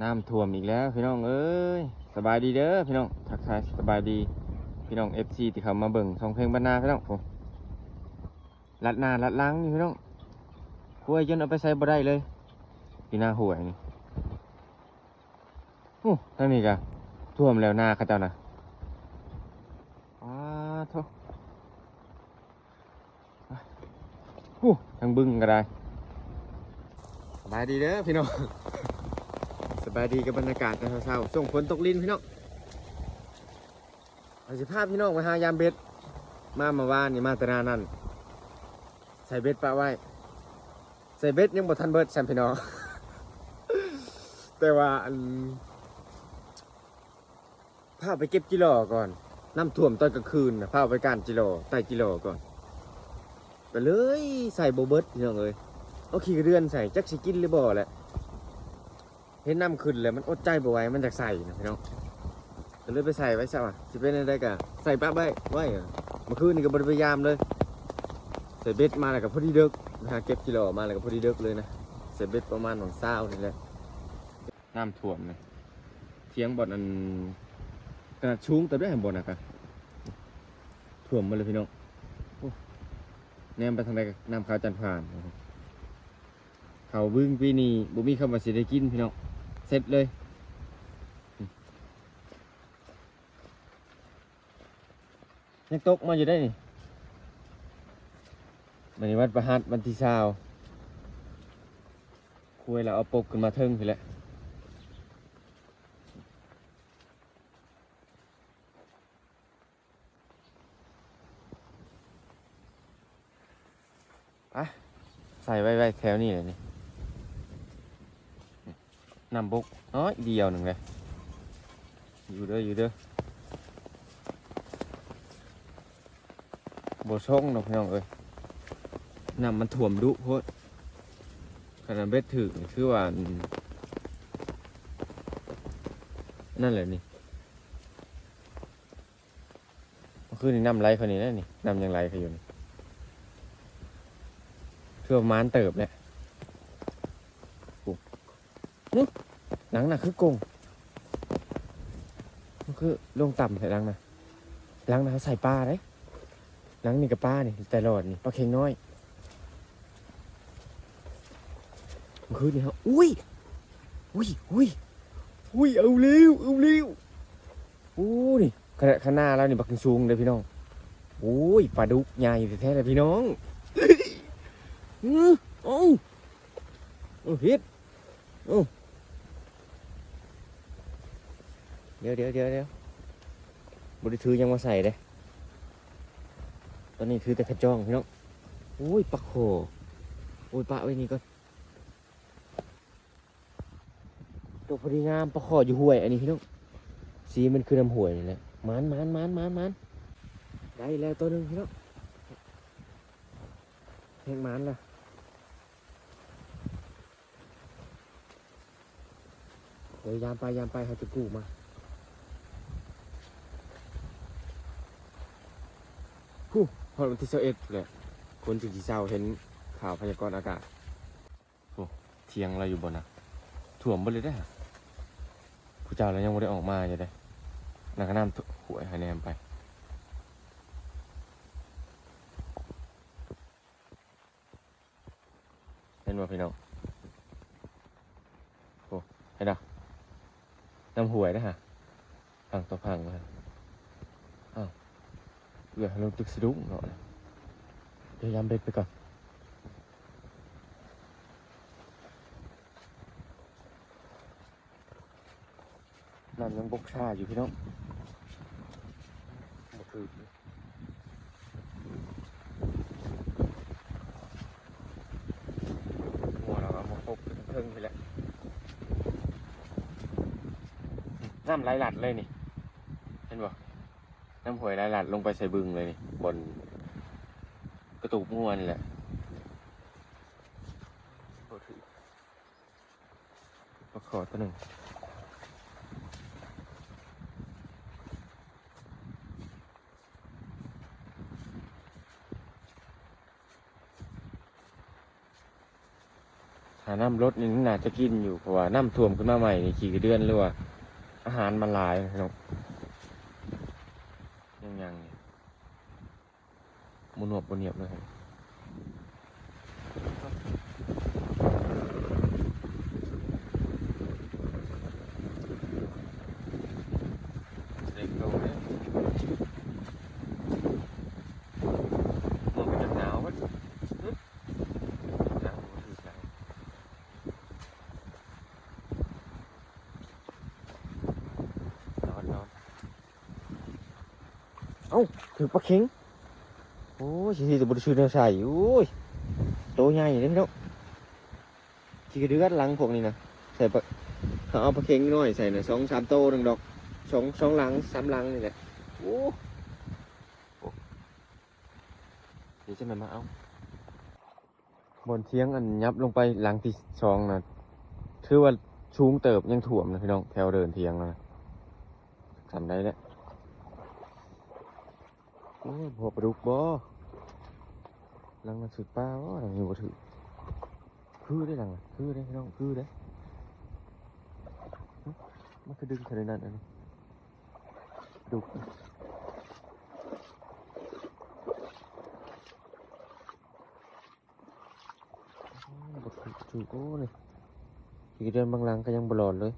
ນ້ຳຖ້ວມອີກແລ້ວພີ່ນ້ອງເອີຍ. ສະບາຍດີເດີພີ່ນ້ອງ ທັກທາຍສະບາຍດີພີ່ນ້ອງເອັຟຊີທີ່ເຂົ້າມາເບິ່ງຊ່ອງເພງບ້ານນາພີ່ນ້ອງ. ໂອ້ ລັດໜ້າລັດຫຼັງຢູ່ພີ່ນ້ອງ ຄວາຍຈົນເອົາໄປໃສ່ບໍ່ໄດ້ເລີຍ ຢູ່ໜ້າຫ້ວຍນີ້. ໂອ້ ທາງນີ້ກະຖ້ວມແລ້ວນາເຂົາເຈົ້ານະ. ປາໂທ້ ໂອ້ ທາງບຶງກໍໄດ້. ສະບາຍດີເດີພີ່ນ້ອງ ສະບາຍດີກັບບັນຍາກາດຕອນເຊົ້າໆ ຊ່ວງຝົນຕົກລິນພີ່ນ້ອງ. ເຮົາຊິພາພີ່ນ້ອງໄປຫາຍາມເບັດ ມາເມື່ອວານນີ້ ມາແຕ່ນານັ້ນ ໃສ່ເບັດປະໄວ້ ໃສ່ເບັດຍັງບໍ່ທັນເບິດຊ້ຳພີ່ນ້ອງ ແຕ່ວ່າອັນ ພາໄປເກັບຈີຫຼໍ່ກ່ອນ ນ້ຳຖ້ວມຕອນກາງຄືນນະ ພາໄປກ້ານຈີຫຼໍ່ ໄຕ່ຈີຫຼໍ່ກ່ອນ ກໍເລີຍໃສ່ບໍ່ເບິດພີ່ນ້ອງເອີຍ. ເອົາຂີ້ກະເດືອນໃສ່ ຈັກຊິກິນຫຼືບໍ່ແຫຼະ ເຫັນນ້ຳຂຶ້ນແລ້ວມັນອົດໃຈບໍ່ໄຫວ ມັນຢາກໃສ່ນະພີ່ນ້ອງ ກໍເລີຍໄປໃສ່ໄວ້ຊະວ່າ ຊິເປັນແນວໃດກໍໃສ່ປະໄວ້ ໄວ້. ເມື່ອຄືນນີ້ກໍບໍ່ໄດ້ພະຍາຍາມເລີຍ ໃສ່ເບັດມາແລ້ວກໍພໍດີເດິກ ໄປຫາເກັບຈີຫຼໍ່ມາແລ້ວກໍພໍດີເດິກເລີຍນະ ໃສ່ເບັດປະມານຫວ່າງເຊົ້ານີ້ແຫຼະ. ນ້ຳຖ້ວມນະ ຖຽງບ່ອນອັນ ຂະໜາດສູງເຕີບເດ້ ບ່ອນນັ້ນກະຖ້ວມໝົດເລີຍພີ່ນ້ອງ. ໂອ້ ແນມໄປທາງໃດກໍນ້ຳຂາວຈັນຜານ. ເຂົ້າບຶງປີນີ້ບໍ່ມີຄຳວ່າຊິໄດ້ກິນພີ່ນ້ອງ ເສັດເລີຍ. ຍັງຕົກມາຢູ່ໄດ໋ນີ້ ມື້ນີ້ວັນພະຫັດ ວັນທີຊາວ ຄວາຍລາວເອົາປົກຂຶ້ນມາເທິງພີ້ແຫຼະ. ໄປ ໃສ່ໄວ້ ໄວ້ແຖວນີ້ແຫຼະນີ້ ນ້ຳບົກນ້ອຍດຽວໜຶ່ງເດ້. ຢູ່ເດີ ຢູ່ເດີ ບໍ່ຊົງດອກພີ່ນ້ອງເອີຍ ນ້ຳມັນຖ້ວມດຸໂພດ. ຂະໜາດເບັດຖືກນີ້ ຄືວ່າ ອັນ ນັ້ນແຫຼະນີ້. ເມື່ອຄືນນີ້ນ້ຳໄຫຼເຂົ້ານີ້ແຫຼະນີ້ ນ້ຳຍັງໄຫຼເຂົ້າຢູ່ນີ້ ຖືວ່າໝານເຕີບແຫຼະ. ໂອ້ ຫຶ ຫຼັງນະຄືກົງ ມັນຄືລົງຕ່ຳແທ້ຫຼັງນະ ຫຼັງນະເຮົາໃສ່ປາເດ້. ຫຼັງນີ້ກໍປານີ້ ແຕ່ຫຼອດນີ້ ປາເຂັງນ້ອຍ. ເມື່ອຄືນນີ້ເຮົາ ອຸ້ຍ ອຸ້ຍ ອຸ້ຍ ອຸ້ຍ ເອົາແລ້ວ ເອົາແລ້ວ. ໂອ້ ນີ້ ຂະໜາດຂະໜາດລາວນີ້ບັກສູງເດ້ພີ່ນ້ອງ. ໂອ້ຍ ປາດຸກໃຫຍ່ແທ້ໆເລີຍພີ່ນ້ອງ. ອື ເອົາ ເອົາ ຜິດ ເອົາ ດຽວ ດຽວ ດຽວ ດຽວ ບໍ່ໄດ້ຖືຫຍັງມາໃສ່ເດ້. ຕອນນີ້ຖືແຕ່ຂະຈອງພີ່ນ້ອງ. ໂອ້ຍ ປາຄໍ່ ໂອ້ຍ ປະໄວ້ນີ້ກ່ອນ. ຕົວພໍດີງາມ ປາຄໍ່ຢູ່ຫ້ວຍອັນນີ້ພີ່ນ້ອງ. ສີມັນຄືນ້ຳຫ້ວຍນີ້ແຫຼະ. ໝານ ໝານ ໝານ ໝານ ໝານ. ໄດ້ແລ້ວຕົວໜຶ່ງພີ່ນ້ອງ. ແຮງໝານລະ. ເດີ ຍາມໄປ ຍາມໄປ ເຮົາຈະກູ້ມາ. ຫູ ຮອດວັນທີຊາວເອັດແຫຼະ ຝົນຈຶ່ງຊິເຊົາ ເຫັນຂ່າວພະຍາກອນອາກາດ. ໂອ້ ຖຽງລາວຢູ່ບໍ່ນະ ຖ້ວມເບິດເລີຍເດ້. ຜູ້ເຈົ້າລາວຍັງບໍ່ໄດ້ອອກມາຢູ່ເດ້. ນ້ຳກໍນ້ຳຫ້ວຍ ໃຫ້ແນມໄປ. ເຫັນບໍ່ພີ່ນ້ອງ? ໂອ້ ເຫັນບໍ່? ນ້ຳຫ້ວຍເດ້ຫະ ພັງຕໍ່ພັງເລີຍ. ອ້າວ ເກືອບໃຫ້ລົງຕຶກສະດຸ້ງເນາະ. ດຽວຍາມເບັດໄປກ່ອນ. ນ້ຳຍັງບົກຊ້າຢູ່ພີ່ນ້ອງ ບໍ່ຖືກ. ງົວລາວເອົາມາຄົບເທິງໆ ພີ້ແຫຼະ. ນ້ຳໄຫຼຫຼັດເລີຍນີ້ ເຫັນບໍ່? ນ້ຳຫ້ວຍໄຫຼຫຼັດລົງໄປໃສ່ບຶງເລີຍນີ້ ບ່ອນກະຕູບງົວນີ້ແຫຼະ. ບໍ່ຖືກ. ປາຄໍ່ຕົວໜຶ່ງ. ຫ ນ້ຳລົດນີ້ໜ້າຈະກິນຢູ່ ເພາະວ່ານ້ຳຖ້ວມຂຶ້ນມາໃໝ່ນີ້ ຂີ້ກະເດືອນ ຫຼືວ່າອາຫານມັນຫຼາຍເນາະ. ຍັງໆ ນີ້ ບໍ່ໜວບບໍ່ໜຽບເລີຍ. ເລັກໂຕເດ້ ມັນກໍຈະໜາວເບິດ. ເອົ້າ ຖືກປາເຂັງ. ໂອ້ຍ ຊິ ຊິບໍ່ໄດ້ຊື້ແນວໃສ່. ໂອ້ຍ ໂຕໃຫຍ່ເດ້ພີ່ນ້ອງ. ຂີ້ກະເດືອນຫຼັງພວກນີ້ນະ ໃສ່ປາ ເຂົາເອົາປາເຂັງນ້ອຍໃສ່ນະ ສອງສາມໂຕໜຶ່ງດອກ ສອງ ສອງຫຼັງ ສາມຫຼັງນີ້ແຫຼະ. ໂອ້ ໂອ້ ດຽວຈັ່ງໃດມາເອົາ. ບ່ອນທຽງອັນຫຍັບລົງໄປຫຼັງທີສອງນະ ຖືວ່າສູງເຕີບ ຍັງຖ້ວມນະພີ່ນ້ອງ ແຖວເດີ່ນທຽງນະ. ສ່ຳໃດແຫຼະ. ໂອ້ຍ ພໍປາດຸກບໍ່? ຫຼັງນັ້ນຖືກປາບໍ່? ຫຼັງນີ້ບໍ່ຖືກ. ຄືເດ້ຫຼັງ ຄືເດ້ພີ່ນ້ອງ ຄືເດ້. ຫຶ ມັນຄືດຶງເຂົ້າໃນນັ້ນອັນນີ້ ປາດຸກ. ໂອ້ຍ ບໍ່ຖືກ ບໍ່ຖືກ. ໂອ້ ນີ້ ຂີ້ກະເດືອນບາງຫຼັງກໍຍັງບໍ່ຫຼອດເລີຍ.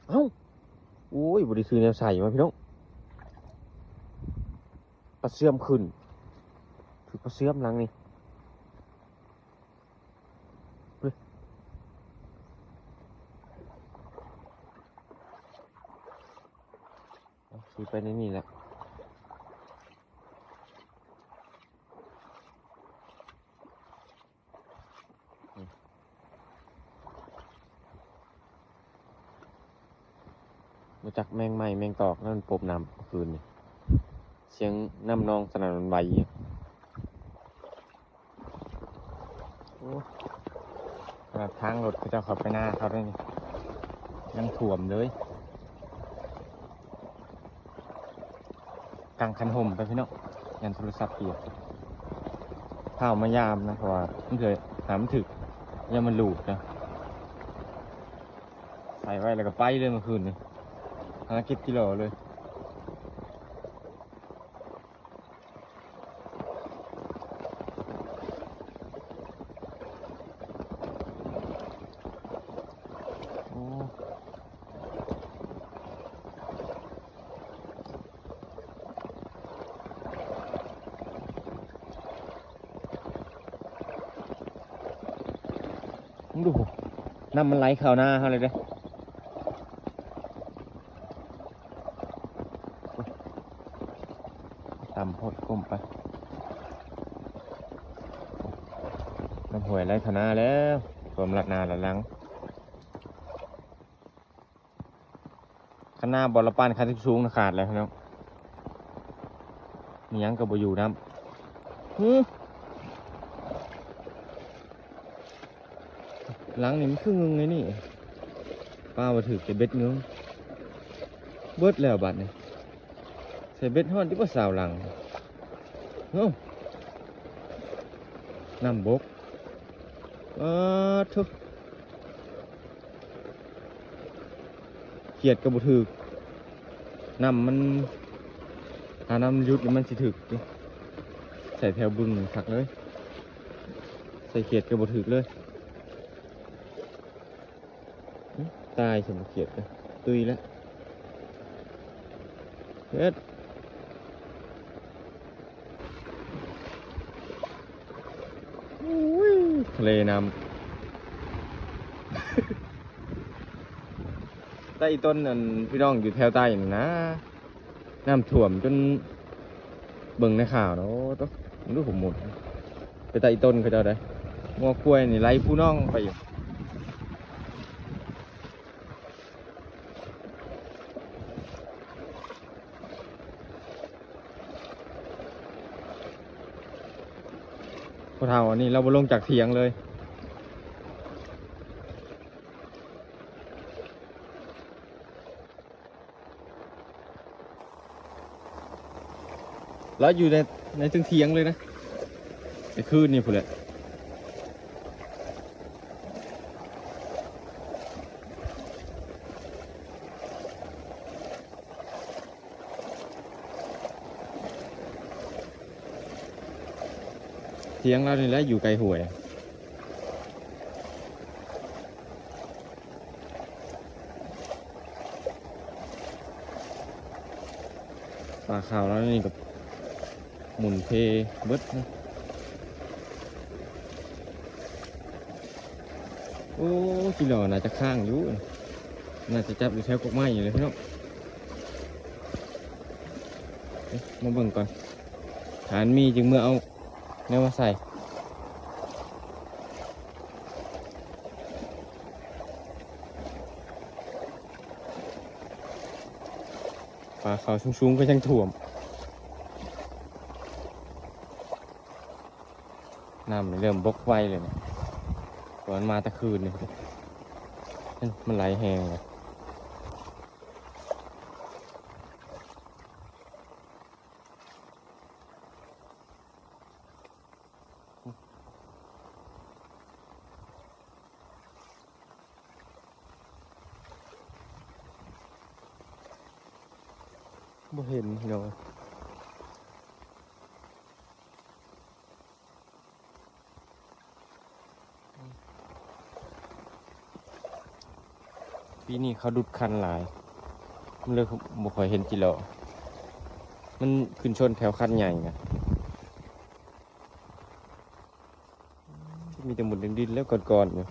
ເອົ້າ ໂອ້ຍ ບໍ່ໄດ້ຊື້ແນວໃສ່ມາພີ່ນ້ອງ. ປາເຊື່ອມຂຶ້ນ ຖືກປາເຊື່ອມຫຼັງນີ້. ເຮີ້ຍ ເອົາ ຊິໄປໃນນີ້ແຫຼະ. ບໍ່ຈັກແມງໄມ້ແມງຕອກ ແລ້ວມັນປົບນ້ຳຄືນນີ້ ສຽງນ້ຳນອງສະໜັ່ນຫວັ່ນໄຫວຢູ່. ໂອ້ ຂະໜາດທາງລົດເຂົາເຈົ້າເຂົ້າໄປນາເຂົາໄດ້ນີ້ ຍັງຖ້ວມເລີຍ. ກາງຄັນຫົ່ມໄປພີ່ນ້ອງ ຢ້ານໂທລະສັບປຽກ. ພາອອກມາຍາມນະ ເພາະວ່າມັນເທື່ອຫາມັນຖືກ ຢ້ານມັນຫຼູດນະ. ໃສ່ໄວ້ແລ້ວກໍໄປເລີຍມື້ຄືນນີ້ ຫາເກັບກິໂລເລີຍ. ໂອ້ ມຶງດູ ນ້ຳມັນໄຫຼເຂົ້ານາເຮົາເລີຍເດ້. ຕ່ຳໂພດ ກົ້ມໄປ. ນ້ຳຫ້ວຍໄຫຼເຂົ້ານາແລ້ວ ຖ້ວມລັດນາລັດຫຼັງ. ຄັນນາບໍ່ລະປານຄັນສູງນະຂາດແລ້ວພີ່ນ້ອງ. ມີຫຍັງກໍບໍ່ຢູ່ນຳ. ຫື ຫຼັງນີ້ມັນຄືງຶງໃນນີ້ ປາບໍ່ຖືກແຕ່ເບັດງຶງ. ເບິດແລ້ວບາດນີ້ ໃສ່ເບັດຮອດຢູ່ບໍ່ຊາວຫຼັງ. ເອົ້າ ນ້ຳບົກ. ປາດໂທ້ ຂຽດກໍບໍ່ຖືກ ນ້ຳມັນ ຖ້ານ້ຳມັນຢຸດນີ້ມັນຊິຖືກຕິ. ໃສ່ແຖວບຶງນີ້ຄັກເລີຍ ໃສ່ຂຽດກໍບໍ່ຖືກເລີຍ. ຕາຍ ສຳຂຽດ ຕຸ້ຍລະ ເຮັດ. ໂອ້ຍ ທະເລນ້ຳ ໃຕ້ຕົ້ນ ອັນ ພີ່ນ້ອງຢູ່ແຖວໃຕ້ນັ້ນນະ ນ້ຳຖ້ວມຈົນ ເບິ່ງໃນຂ່າວນະ ໂອ້ໂຕ ເບິ່ງດູ ຜົມໝົດ ໄປໃຕ້ຕົ້ນເຂົາເຈົ້າໄດ໋ ງົວຄວາຍນີ້ໄຫຼພູໜອງໄປຢູ່. ພໍ່ເຖົ້າອັນນີ້ລາວບໍ່ລົງຈາກຖຽງເລີຍ. ລາວຢູ່ໃນ ໃນເທິງຖຽງເລີຍນະ ແຕ່ຄືນນີ້ພຸ້ນແຫຼະ. ຖຽງລາວນີ້ແຫຼະ ຢູ່ໃກ້ຫ້ວຍ. ປາຂາວລາວນີ້ກໍໝຸນເພເບິດເນາະ. ໂອ້ ຈີຫຼໍ່ໜ້າຈະຄ້າງຢູ່ ໜ້າຈະຈັບຢູ່ແຖວກົກໄມ້ນີ້ແຫຼະພີ່ນ້ອງ. ເອີ ມາເບິ່ງກ່ອນ ຖ້າມັນມີຈຶ່ງເມືອເອົາແນວມາໃສ່. ປາຂາວສູງໆກໍຍັງຖ້ວມ. ນ້ຳນີ້ເລີ່ມບົກໄວເລີຍນີ້ ເພາະມັນມາແຕ່ຄືນນີ້ ມັນໄຫຼແຮງເລີຍ. ບໍ່ເຫັນພີ່ນ້ອງ. ປີນີ້ເຂົາດຸດຄັນຫຼາຍ ມັນເລີຍບໍ່ຄ່ອຍເຫັນຈີຫຼໍ່ ມັນຂຶ້ນຊົນແຖວຄັນໃຫຍ່ນະ. ມີແຕ່ໝຸນດິນໆ ແລ້ວກ່ອນໆ ຢູ່.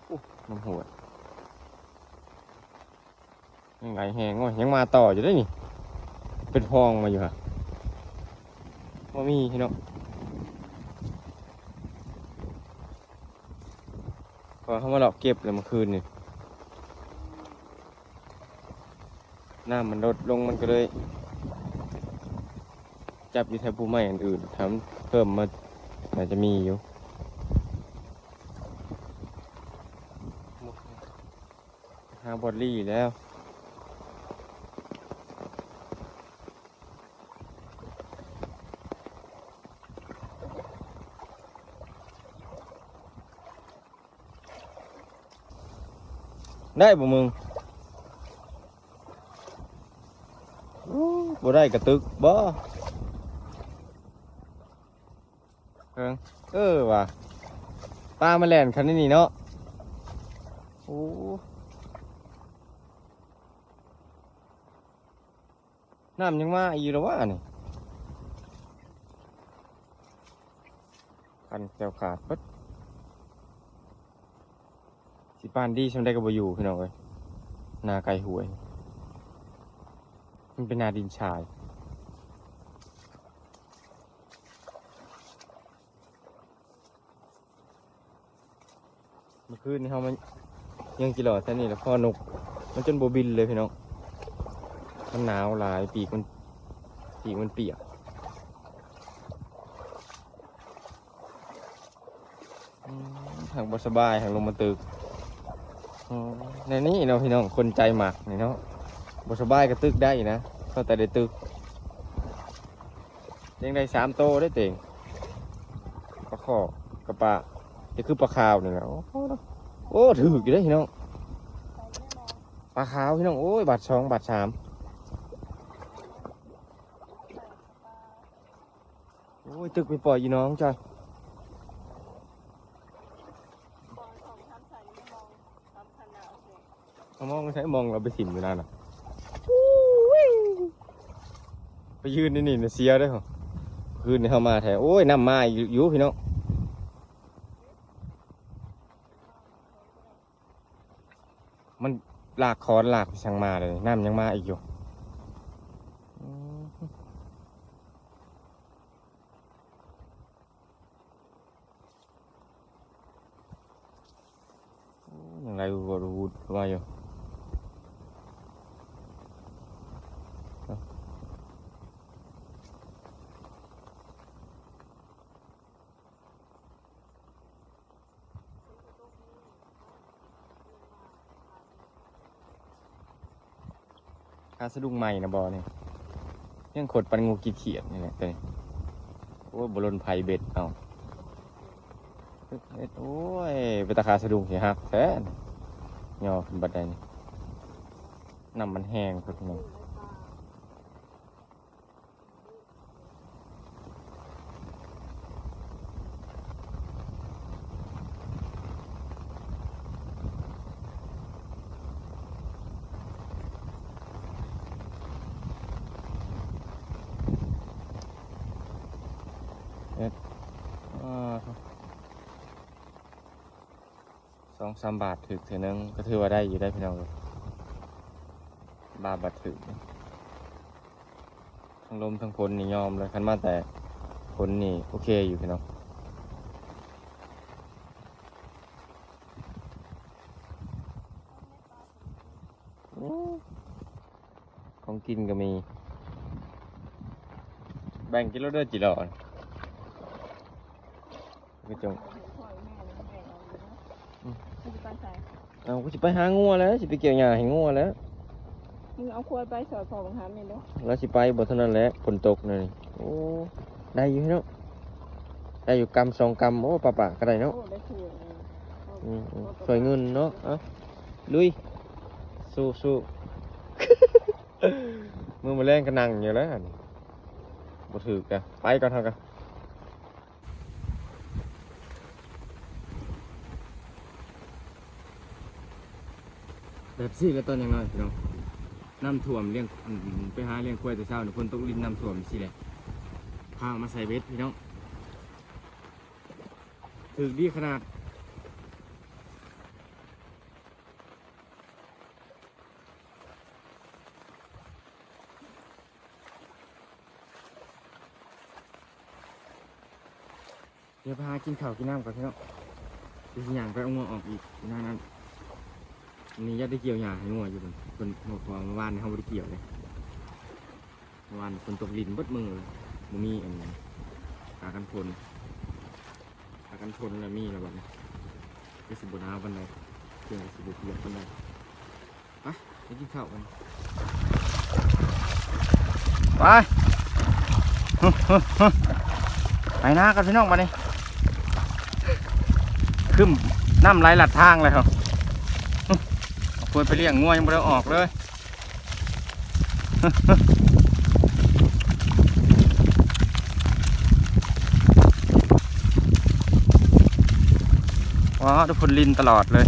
ໂອ້ ນ້ຳຫ້ວຍ ຍັງໄຫຼແຮງ. ໂອ້ຍ ຍັງມາຕໍ່ຢູ່ເດ້ນີ້ ເປັນພອງມາຢູ່ຫະ ບໍ່ມີພີ່ນ້ອງ. ເພາະເຮົາມາເລາະເກັບແລ້ວເມື່ອຄືນນີ້ ນ້ຳມັນລົດລົງ ມັນກໍເລີຍຈັບຢູ່ແຖວປູ່ໄມ້ອັນອື່ນ ຖ້າມັນເພີ່ມມາໜ້າຈະມີຢູ່. ຫາບ່ອນລີ້ແລ້ວ. ໄດ້ບໍ່ມຶງ? ໂອ້ ບໍ່ໄດ້ກະຕຶກບໍ່? ເອີ ເອີວ່າ ປາມາແລ່ນຄັນນີ້ເນາະ. ໂອ້ ນ້ຳຍັງມາອີກແລ້ວວະນີ້ ຄັນແຂ້ວຂາດເບິດ. ຊິປານດີສ່ຳໃດກໍບໍ່ຢູ່ ພີ່ນ້ອງເອີຍ ນາໄກ່ຫ້ວຍ ມັນເປັນນາດິນຊາຍ. ເມື່ອຄືນນີ້ເຮົາມາຍັງຈີຫຼໍ່ແຖວນີ້ແຫຼະ ພໍນົກມັນຈົນບໍ່ບິນເລີຍພີ່ນ້ອງ ມັນໜາວຫຼາຍ ປີກມັນ ປີກມັນປຽກ. ອືມ ຫາກບໍ່ສະບາຍ ຫາກລົງມາຕຶກ. ອໍ ແນວນີ້ເນາະພີ່ນ້ອງ ຄົນໃຈມັກນີ້ເນາະ ບໍ່ສະບາຍກໍຕຶກໄດ້ນະ ພໍແຕ່ໄດ້ຕຶກ. ຍັງໄດ້ສາມໂຕເດ້ເຕັງ ປາຄໍ່ກັບປາ ຈະຄືປາຂາວນີ້ແຫຼະ. ໂອ້ ໂອ້ ຖືກຢູ່ເດ້ພີ່ນ້ອງ ປາຂາວພີ່ນ້ອງ. ໂອ້ຍ ບາດສອງ ບາດສາມ. ໂອ້ຍ ຕຶກໄປປ່ອຍອີນ້ອງຈ້ອຍ. ເອົາມອງໃສ່ ມອງເອົາໄປຖິ້ມຢູ່ນັ້ນນະ. ໄປຢືນໃນນີ້ນະເສຍເດ້. ຄືນນີ້ເຮົາມາແທ້ ໂອ້ຍ ນ້ຳມາຢູ່ ຢູ່ພີ່ນ້ອງ. ມັນລາກຄອນລາກໄປສັງມາເລີຍ ນ້ຳຍັງມາອີກຢູ່. ອືມ ໂອ້ ຍັງໄຫຼວູດໆ ມາຢູ່. ຄາສະດຸ້ງໃໝ່ນະບໍ່ນີ້ ຍັງຂົດປານງູກີດຂຽດນີ້ແຫຼະໂຕນີ້. ໂອ້ຍ ບໍ່ຫຼົ່ນໄຜເບັດເອົາ. ໂອ້ຍ ເປັນຕາຄາສະດຸ້ງຊິຫັກແທ້ ຍໍຂຶ້ນບັນໄດນີ້. ນ້ຳມັນແຮງພຸ້ນພີ່ນ້ອງ. ສອງສາມບາດຖືກເທື່ອໜຶ່ງ ກໍຖືວ່າໄດ້ຢູ່ໄດ໋ພີ່ນ້ອງເອີຍ ບາດບາດຖືກ. ທັງລົມທັງຝົນນີ້ຍອມເລີຍ ຄັນມາແຕ່ຝົນນີ້ໂອເຄຢູ່ພີ່ນ້ອງ. ໂອ້ ຂອງກິນກໍມີ ແບ່ງກິນໂລດເດີຈິຫຼໍ່ ກະຈົງ. ອືມ ຊິໄປໃສ? ເອົາ ກໍຊິໄປຫາງົວແຫຼະ ຊິໄປກ່ຽວຫຍ້າໃຫ້ງົວແຫຼະ. ມຶງເອົາຄວາຍໄປຊ່ອຍພໍ່ບັງຫາມແມ່ນເດີ. ລາວຊິໄປບໍ່ເທົ່ານັ້ນແຫຼະ ຝົນຕົກນັ້ນ. ໂອ້ ໄດ້ຢູ່ເນາະ ໄດ້ຢູ່ກຳສອງກຳ. ໂອ້ ປ້າໆກໍໄດ້ເນາະ. ໂອ້ ໄດ້ຖືກ ອືມ ອືມ ຊ່ອຍເງິນເນາະ. ເອົາ ລຸຍ ສູ້ໆ ມື້ມາແລງກໍນັ່ງຢູ່ແລ້ວ ບໍ່ຖືກກະໄປກ່ອນ ເຮົາກະ. ແບບຊີ້ແຫຼະຕອນຍັງນ້ອຍພີ່ນ້ອງ ນ້ຳຖ້ວມລ້ຽງ ອືມ ໄປຫາລ້ຽງຄວາຍແຕ່ເຊົ້ານີ້ ຝົນຕົກລິນນ້ຳຖ້ວມຊີ້ແຫຼະ ພາມາໃສ່ເບັດພີ່ນ້ອງ ຖືກດີຂະໜາດ. ດຽວໄປຫາກິນເຂົ້າກິນນ້ຳກ່ອນພີ່ນ້ອງ ຊິຍ່າງໄປເອົາງົວອອກອີກຢູ່ທາງນັ້ນ. ນີ້ຢາກໄດ້ກ່ຽວຫຍ້າໃຫ້ງົວຢູ່ ເພິ່ນ ເພິ່ນ ເພາະວ່າມື້ວານນີ້ເຮົາບໍ່ໄດ້ກ່ຽວເດ້ ເມື່ອວານຝົນຕົກລິນເບິດມື້ເລີຍ ບໍ່ມີອັນ ຜ້າກັນຝົນ ຜ້າກັນຝົນລະມີລະບັດນີ້ ຄືຊິບໍ່ໜາວປານໃດ ເຄື່ອງກໍຊິບໍ່ປຽກປານໃດ. ໄປ ໄປກິນເຂົ້າກັນ ໄປ ໄປນາກັນພີ່ນ້ອງບັດນີ້ ຄຶ້ມ ນ້ຳໄຫຼລັດທາງແລ້ວ ເອົາຄວາຍໄປລ້ຽງ ງົວຍັງບໍ່ໄດ້ອອກເລີຍ. ວ້າວ ທຸກຄົນ ລິນຕະຫຼອດເລີຍ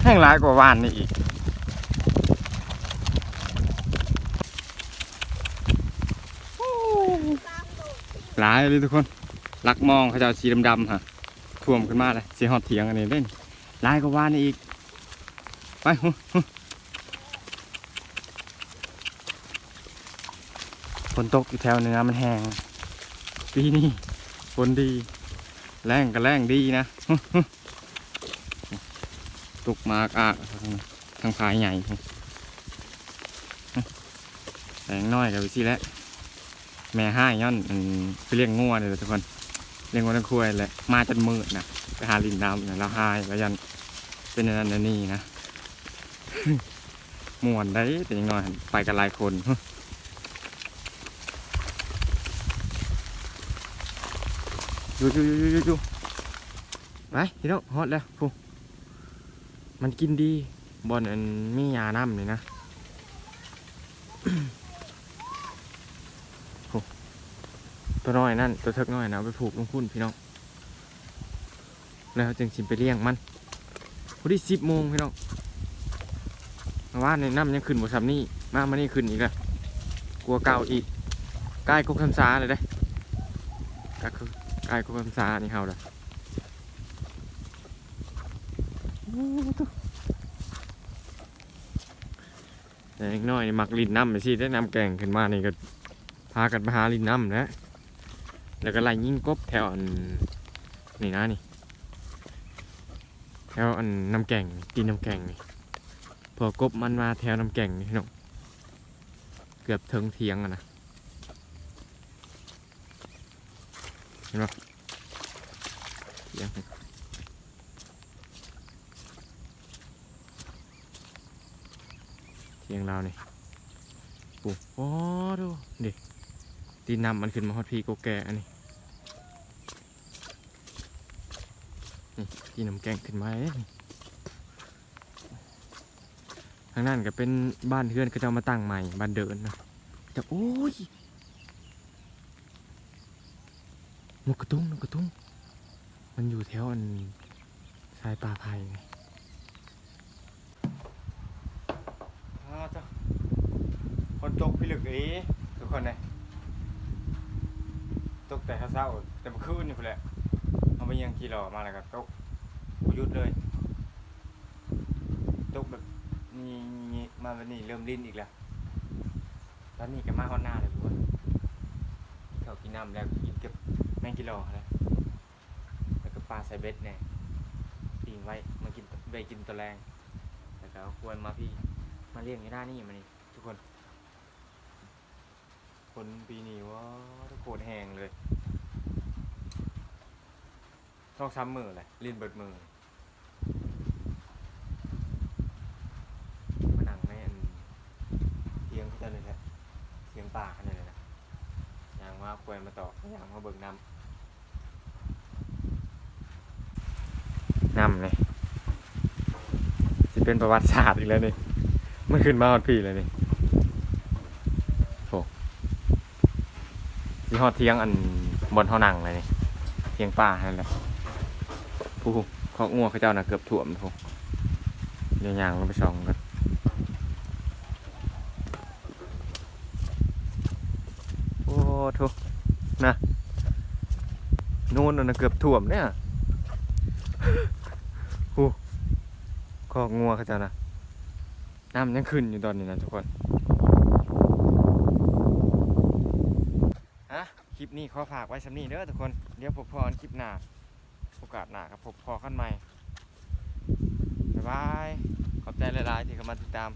ແຮ່ງຫຼາຍກວ່າວານນີ້ອີກ. ຫຼາຍເລີຍທຸກຄົນ ຫຼັກມອງເຂົາເຈົ້າສີດຳໆຫັ້ນ ຖ້ວມຂຶ້ນມາເລີຍ ຊິຮອດຖຽງອັນນີ້ເດ້ ຫຼາຍກວ່າວານນີ້ອີກ. ໄປ ຝົນຕົກຢູ່ແຖວເໜືອມັນແຫ້ງ ປີນີ້ຝົນດີ ແລ້ງກໍແລ້ງດີນະ ຕົກມາອາກໆ ທາງຜາໃຫຍ່ ແຕ່ຢ່າງນ້ອຍກໍໄປຊີ້ແຫຼະ ແມ່ຮ້າຍຍ້ອນ ອັນ ໄປລ້ຽງງົວນີ້ແຫຼະທຸກຄົນ ລ້ຽງງົວລ້ຽງຄວາຍແຫຼະ ມາຈົນມືດນະ ໄປຫາຫຼິ້ນນ້ຳນະ ລາວຮ້າຍ ລາວຢ້ານເປັນອັນນັ້ນອັນນີ້ນະ. ມ່ວນໄດ໋ ແຕ່ຢ່າງນ້ອຍໄປກັນຫຼາຍຄົນ. ຢູ່ໆໆໆໆ ໄປພີ່ນ້ອງ ຮອດແລ້ວ ພຸ້ນ ມັນກິນດີ ບ່ອນອັນມີຫຍ້ານຳນີ້ນະ ພຸ້ນ ຕົວນ້ອຍນັ້ນ ຕົວເຖິກນ້ອຍນະ ເອົາໄປຜູກລົງພຸ້ນພີ່ນ້ອງ. ແລ້ວເຮົາຈຶ່ງຊິໄປລ້ຽງມັນ. ພໍດີສິບໂມງພີ່ນ້ອງ ເມື່ອວານນີ້ນ້ຳຍັງຂຶ້ນບໍ່ສ່ຳນີ້ ມາມື້ນີ້ຂຶ້ນອີກແລ້ວ ກວ່າເກົ່າອີກ ກາຍກົກທຳສາເລີຍເດ້ ກາຍ ກາຍກົກທຳສານີ້ເຮົາລະ. ເດັກນ້ອຍມັກຫຼິ້ນນ້ຳຈັ່ງຊີ້ເດ້ ນ້ຳແກ່ງຂຶ້ນມານີ້ກໍພາກັນໄປຫາຫຼິ້ນນ້ຳແຫຼະ ແລ້ວກໍໄລ່ຍິງກົບແຖວອັນນີ້ນະ ນີ້ ແຖວອັນນ້ຳແກ່ງ ຕີນນ້ຳແກ່ງນີ້ ເພາະກົບມັນມາແຖວນ້ຳແກ່ງນີ້ພີ່ນ້ອງ ເກືອບເຖິງຖຽງຫັ້ນນະ ເຫັນບໍ່? ຖຽງ ຖຽງລາວນີ້ ໂອ້ ໂອ້ໂທ້ ເດ້ ຕີນນ້ຳມັນຂຶ້ນມາຮອດພີ້ ກົກແກ່ອັນນີ້ ນີ້ ຕີນນ້ຳແກ່ງຂຶ້ນມາເດ້ ນີ້ ທາງນັ້ນກໍເປັນບ້ານເຮືອນເຂົາເຈົ້າມາຕັ້ງໃໝ່ ບ້ານເດີນນະ ເຈົ້າ ໂອ້ຍ ນົກກະຕຸງ ນົກກະຕຸງ ມັນຢູ່ແຖວອັນຊາຍປ່າໄຜ່ນີ້. ອ້າວ ໂທ້ ຝົນຕົກພິລຶກອີ່ຫຼີທຸກຄົນເອີຍ ຕົກແຕ່ເຊົ້າໆ ແຕ່ມື້ຄືນນີ້ພຸ້ນແຫຼະ ເຮົາໄປຍ່າງຂີ່ລໍ້ມາແລ້ວກໍຕົກ ບໍ່ຢຸດເລີຍ ຕົກແບບນີ້ໆ ມາແບບນີ້ເລີ່ມລິນອີກແລ້ວ. ຕອນນີ້ກໍມາຮອດນາແລ້ວທຸກຄົນ ກິນເຂົ້າກິນນ້ຳແລ້ວ ກິນກັບແມງກິໂລແລ້ວ ແລ້ວກໍປາໃສ່ເບັດແດ່ ປີ້ງໄວ້ມາກິນ ໄວ້ກິນຕອນແລງ ແລ້ວກໍເອົາຄວາຍມາພີ້ ມາລ້ຽງຢູ່ໜ້ານີ້ ມານີ້ທຸກຄົນ. ຝົນປີນີ້ ໂອ້ ໂຄດແຮງເລີຍ ສອງສາມມື້ແຫຼະ ລິນເບິດມື້. ມານັ່ງໃນອັນ ທຽງເຂົາເຈົ້ານີ້ແຫຼະ ທຽງປ່າຫັ້ນນີ້ແຫຼະນະ ຍ່າງມາເອົາຄວາຍມາຕອກ ຍ່າງມາເບິ່ງນ້ຳ ນ້ຳນີ້ ຊິເປັນປະຫວັດສາດອີກແລ້ວນີ້ ມັນຂຶ້ນມາຮອດພີ້ແລ້ວນີ້ ໂອ້ ຊິຮອດທຽງອັນ ບ່ອນເຮົານັ່ງແລ້ວນີ້ ທຽງປ່າຫັ້ນແຫຼະ. ຜູ້ ຄອກງົວເຂົາເຈົ້ານະເກືອບຖ້ວມພຸ້ນ ດຽວຍ່າງລົງໄປສ່ອງກ່ອນ. ໂອ້ໂທ້ ນະ ໂນນນັ້ນນະເກືອບຖ້ວມເດ້ ໂອ້ ຄອກງົວເຂົາເຈົ້ານະ ນ້ຳຍັງຂຶ້ນຢູ່ຕອນນີ້ນະທຸກຄົນ. ອ່ະ ຄລິບນີ້ຂໍຝາກໄວ້ສ່ຳນີ້ເດີທຸກຄົນ ດຽວພົບພໍ້ກັນຄລິບໜ້າ ໂອກາດໜ້າກໍພົບພໍ້ກັນໃໝ່ ບາຍບາຍ ຂອບໃຈຫຼາຍໆທີ່ເຂົ້າມາຕິດຕາມ.